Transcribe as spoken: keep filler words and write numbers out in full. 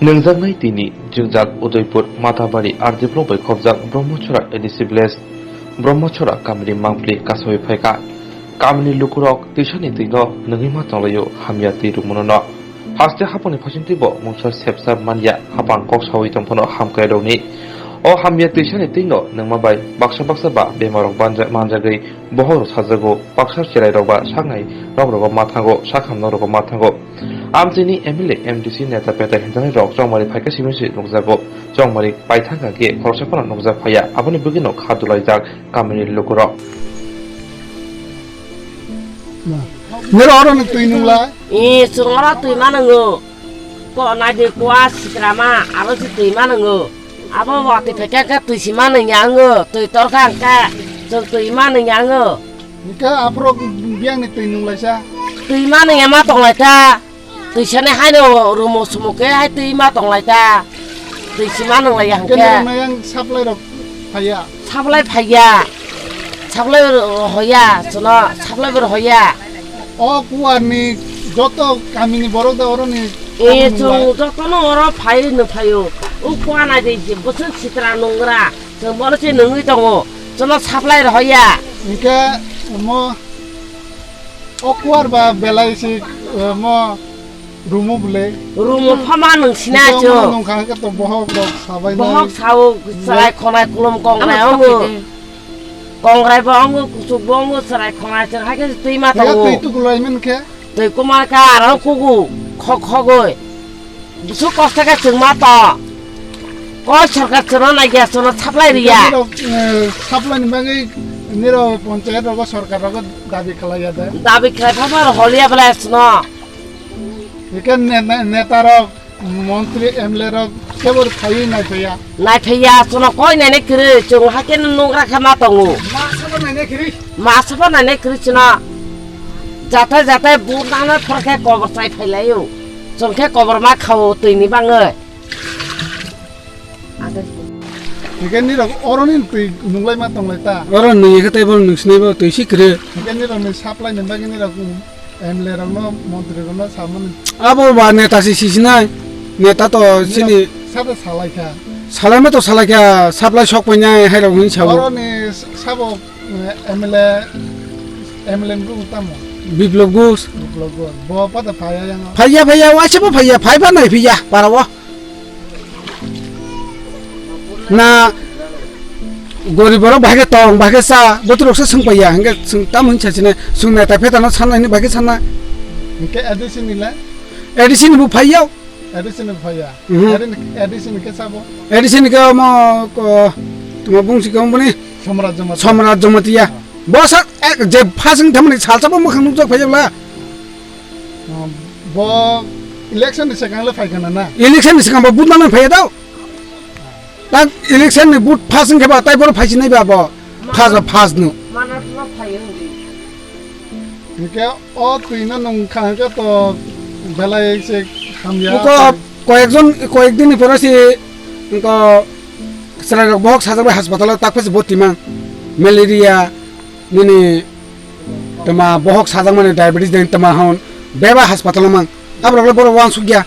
Nungjaknai tini jwngjal Udaipur Matabari R D block bai khopjak Brahmachora A D C village, Brahmachora kamini mangpili kasawi phaikha. Kamini lukurok twisani twino nungwi ma tonglaio hamya twi rwmanono. Haste haphangni phasingtwi bo mungsa sepsa manya haphang kok sawi tongphano hamkrairokni. O hamya twisani twino nungma bai baksa baksa ba bemarrok banja-, manjagwi bohorok sajago, baksa cherairok ba saknai rokrogo ma thango, sakhamno rogo ma thango. Amchaini M L A, M D C neta peta hinjanairok chongmari phaikha simi se nukjago. Chongmari paithang kha khe khoroksa phano nukjak phaiya, aboni bagwino kha dulaijak kamini lukurok. Nero oro ni twi nungla? Ee, chwng oro twi ma nwngo. Ko naidi kua sikrama, aro se twi ma nwngo. Abo watwi phaikha khe twi sima nungya wngo, twi torkha hwnkhe chwng twi ma nungya wngo. Hwnkhe aphuru biyangni twi nunglaisa? Twi ma nungya ma tonglaikha. Twisani haino rumo sumo khe hai twi ma tonglaikha. Twi sima nunglaiya hwnkhe. Khe nang yang supply rok phaiya? Supply phaiya. Supply ro-, hoya, chwngno supply bo hoya. O kuarni joto kamini borok da oroni. E, abo nungla? Chwng jotono oro phai nung phaio. O kuana de je bwswk sitra nungra. Chwng bono se nungwi tongo. Chwngno supply rohoya. Hwnkhe omo o kuar ba belai se, eh, mo rumo bwle. Rumo phama nung sina. Hwnkhe omo chwng nung kha hwnkhe to bohok rok sabai nai. Bohok sao, chwrai khonai kulum kongrai ongo. Kongrai bo ongo, kuchuk bo ongo, chwrai khonai chwng hai khe twi ma tongo. Twi tukulai man khe? Twi kwma kha aro kugu khok khogoi. Bwswk kosto khe chwng ma tong. Kok sorkar chwngno naiya, chwngno supply riya. Nirok, eh, supply ni bagwi nirok ponchayat rogo sorkar rogo dabi khlaiya de. Dabi khlai phano holiya belai chwngno. Hwnkhe ne-, ne-, neta rok, montri, M L A rok kebo phaiwi naiphaiya. Naiphaiya, chwngno koi nainai kwrwi, chwng hakhe nungra khe ma tongo. Ma sabo nainai kwrwi? Ma sabo nainai kwrwi chwngno. Jatai jatai but nana phor khe kobor chai phailaio. Chwng khe kobor ma khao twini bangwi. Hingke nirok oroni twi nunglai ma tonglai ta? Oro nungya khe tei bono nungsinai bo twi si kwrwi. Hingke nirok ni supply ni bagwi nirok M L A rok no, montri rok no samani. Abo ba neta si sisinai. Neta to sini. Sata salai kha. Salai ma to salai kha, supply sok painai hai rok hin sao. Oroni sabo, eh, M L A, M L A ni bumo tamo? Biplop Ghosh. Biplop Ghosh. Bo pada phaiya yang. Phaiya, phaiya, waisa bo phaiya, phaiba nai phaiya, para wo. Na gorib borok bahai khe tong, bahai khe cha, botorok se swng paiya, hingke swng tamo hinsa sine, swng neta pheta no sanna hini bahai khe sanna. Hingke A D C ni le? A D C ni bo phaiya. A D C ni bo phaiya. Mhm. A D C ni, A D C ni khe sabo? A D C ni khe omo, ko, tuma bung si khe omo boni? Somraj Jamatia. Somraj Jamatia. Ah. Bo sa, ek, je phasing thamani salsa bo mwkhang nukjak phaiya bla. Um, bo election ni swkang le phaikha na na? Election ni swkang bo but manwi phaiya dao. Tak election ni but phas wngkhe ba, tai borok phaisinai ba bo. Phas ba phas no. Mana tuma phai wngdi. Hingke o twi no nung kha hingke to belai se hamya. Buko koyekjon, koyek din ni pore si, ko chwrai rok bohok sajak bai hospital o tak phai se boti mang. Malaria, nini tuma bohok sajak mani diabetes den tuma hon. Beba hospital o mang. Aborok le borok wansuk ya.